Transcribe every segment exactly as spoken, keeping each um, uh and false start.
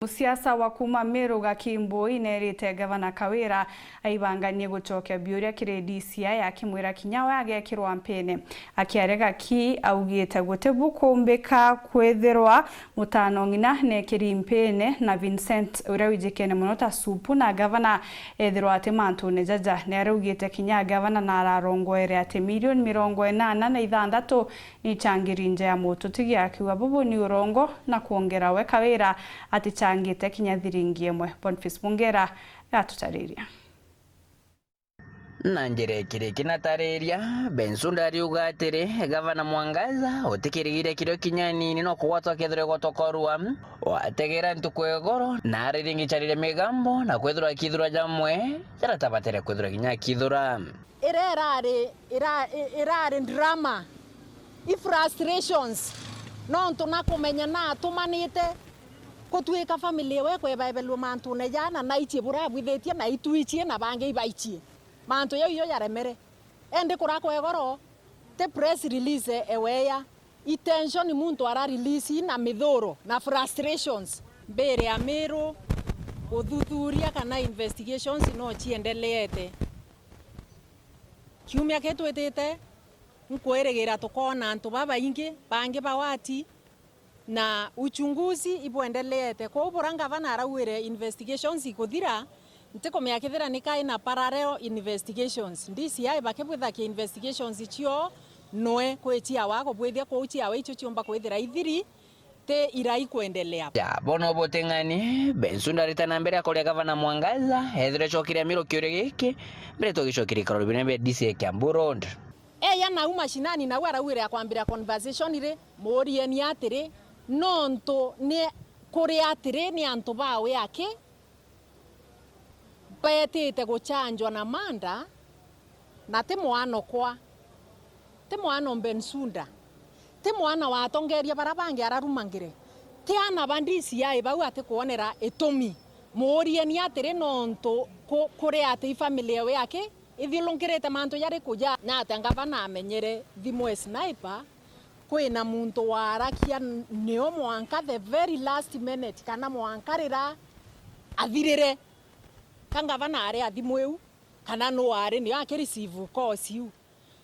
Musiasa wa kuuma Meru Gaki Mbui neerite Gavana Kawira aibanganie gucokia biuria kiri D C I akimwira kinya we agekirwa mpine. Akiaria Gaki augite guti bukumbika kwithirwa mutano ng'ina nekiri mpine na Vincent uria wijikene mono ta Supu na gavana ethirwa ati mantune jaja. Niaraugite kinya gavana nararongoere ati milioni mirongo inana na ithanthatu ni icangiri nja ya mututigi, akiuga bubu ni urongo na kwongera we Kawira aticangite kinya thiringi imwe. Boniface Mungera natutariria. Na njira ikiriki natariria, Bensouda ariuga atiri, Gavana Mwangaza utikirigiria kirio kinya anini no kugwatwa akethirwa igwatwa korua, wategera ntuku ya igoro na ariringicariria migambo na kwithirwa akithirwa jamwe jaratabatire kwithirwa kinya akithirwa. Iria irari, ira-, i-, irari drama, i frustrations, nontu na kumenya na atumanite kutuika family ewe kwebaebelua mantune jana, na ichie burabwithitie, na itwichie, na bangi ibaichie. Mantu jau io jaremere. Endi kurakwa igoro, ti press release eweya. I tension muntu ara release na mithuro na frustrations. Mbiri ya Miru, guthuthuria kana investigations no ciendeleete. Kiumia kitwitite, nkwirigira tukoona antu babaingi bangi bawati, na uchunguzi ibwendeleete. Kwou bura ngavana araugire investigations ikuthira, ntikumenya kethira ni kai na parallel investigations. D C I bakibwitha ki investigations cio, nwe kwi ciawa akubwithia kwou ciawa icio ciumba kwithira ithiri, ti irai kwendelea. Ja, bono buting'ani, Bensouda arita na mbere akuria Gavana Mwangaza ethire cokiria Miru kiuria giki, mbere tugicokiria ikaro binene bia D C I Kiambu Road. Eya nau mashinani, nau araugire akwambira conversation ri, murieni atiri, nontu ni kuri atiri ni antu bawe aki, beetite guchanjwa na manda, na ti mwana okwa, ti mwana o Bensouda, ti mwana wa atongeria bara bangi ararumangire, ti ana ba D C I bau atikwonera itumi. Murieni atiri nontu ku-, kuri ati i family ewe aki ithiurungirite mantu jariku ja, na atia ngavana amenyere thimu e Sniper, kwina muntu waarakia n-, nio mwanka the very last minute, kana mwanka rira athirire. Ka ngavana aari a thimu iu, kana nu aari nio akireceive calls iu?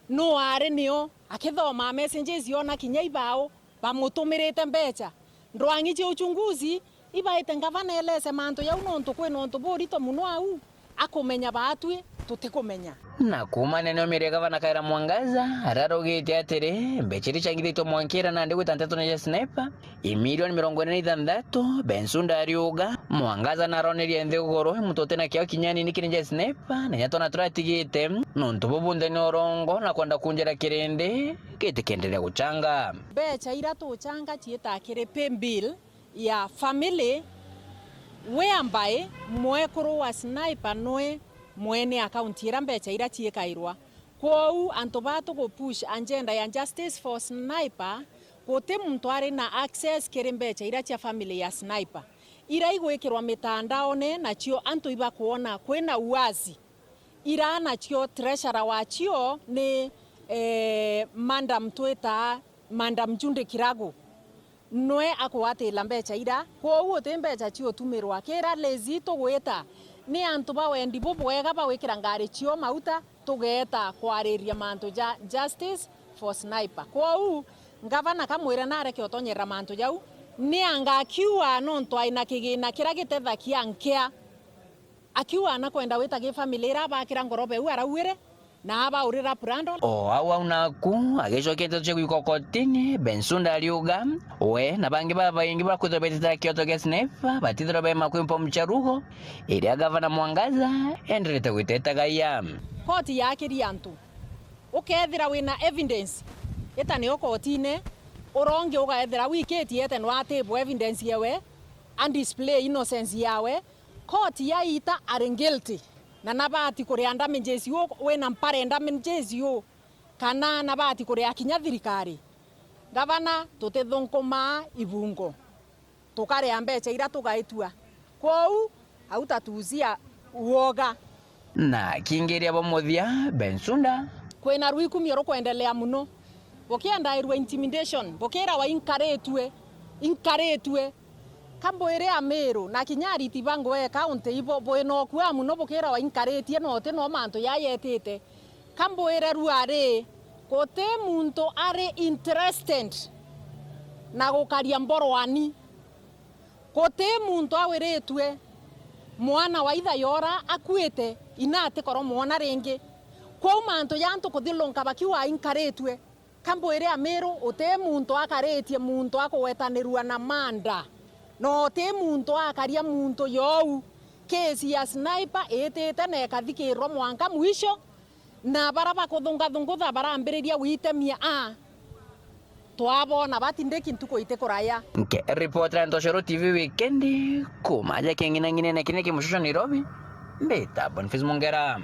Nu aari nio akithoma messages iona kinya ibao bamutumirite mbecha? Ndwang'i cia uchunguzi ibaite ngavana elese mantu jau, nontu kwina untu burito mono au. Akumenya baatwi tutikumenya. Na kuuma nene omirie Gavana Kawira Mwangaza, aria araugite atiri, mbecha iria icangithitue mwankira nandi gwita nteto ni cia Sniper, i milioni mirongo ina na ithanthatu, Bensouda ariuga, Mwangaza naronerie nthiguru, i muntu utina kiao kinya anini kiri nja ya Sniper, na inya twana turatigite, nontu buu bunthe ni urongo na kwenda kunjira kirindi, giti kienderea guchanga. Mbecha iria tuchanga ciita kiri pay bill, ya family, whereby mwekuru wa Sniper nwe mwene account iria mbecha iria ciikairwa. Kwou antu baa tugupush agenda ya justice for Sniper, guti muntu ari na access kiri mbecha iria cia family ya Sniper. Iria igwikirwa mitandaone, nacio antu ibakwona kwina uwazi. Iraa nacio treasurer wacio ni, eh, madam twitaa Madam Judy Kiragu. Nwe akugwatira mbecha ira, kwou uti mbecha ciutumirwa. Kira lezi tugwita, ni antu ba wendi bubwega ba gwikira ngari cio mauta, tugeeta kwariria mantu ja justice for Sniper. Kwou, ngavana kamwire nareke utonyerera mantu jau, ni anga akiua nontu aina kigina kiria gitethagia nkea. Akiuga nakwenda gwita gi family ira abakira ngoroba iu arauire na abaurira prando. O au au naku, agicokia nteto cia gwikwa kotini, Bensouda ariuga, we na bangi babaingi bakwithirwa betite kioto gia Sniper batithirwa bema kwimpa mucharugo, iria Gavana Mwangaza enderete gwitetagaia. Koti yakirie antu, ukethira wina evidence, ita nio kotine, urongi ugaethira wikitie ete no atibwe evidence yewe, a display innocence yawe, Koti yaita ari guilty, na nabati kuria damages u, wina mpara ya damages u, kana nabati kuria kinya thirikari. Gavana, tutithunkumaa ibungo, tukaria mbecha iria tugaitua. Kwou, au tatuzia uoga. Na kingiria bo muthia, Bensouda. Kwina rwikumio rukwendelea muno. Bukiendairua intimidation, bukirawa inkaritue, inkaritue. Ka mbwire Amiru, na kinya ariti ba Ngwea County ibo bwina ukua muno bukirawa inkaritie na uti no mantu yayetite. Ka mbwire rua ri, guti muntu ari interested na gukaria mborwani. Guti muntu awiritue mwana wa ithayo ura akuite, ina atikorwo mwona ringi. Kwou mantu ja antu kuthilunka bakiwa inkaritue, ka mbwire Amiru, uti muntu akaritie muntu akugwetanirua na manda, na uti muntu akaria muntu jou. Kesi ya sniper itite na ikathikirwa mwanka mwisho, na bara bakuthungathungutha barambiriria gwitemia a, twabona batindiki ntuku itikuraya. Nke ripoti ya Ntoshero T V wikendi, kuma aja king'inang'inene kine kimushusha Nairobi, mbita Boniface Mongera.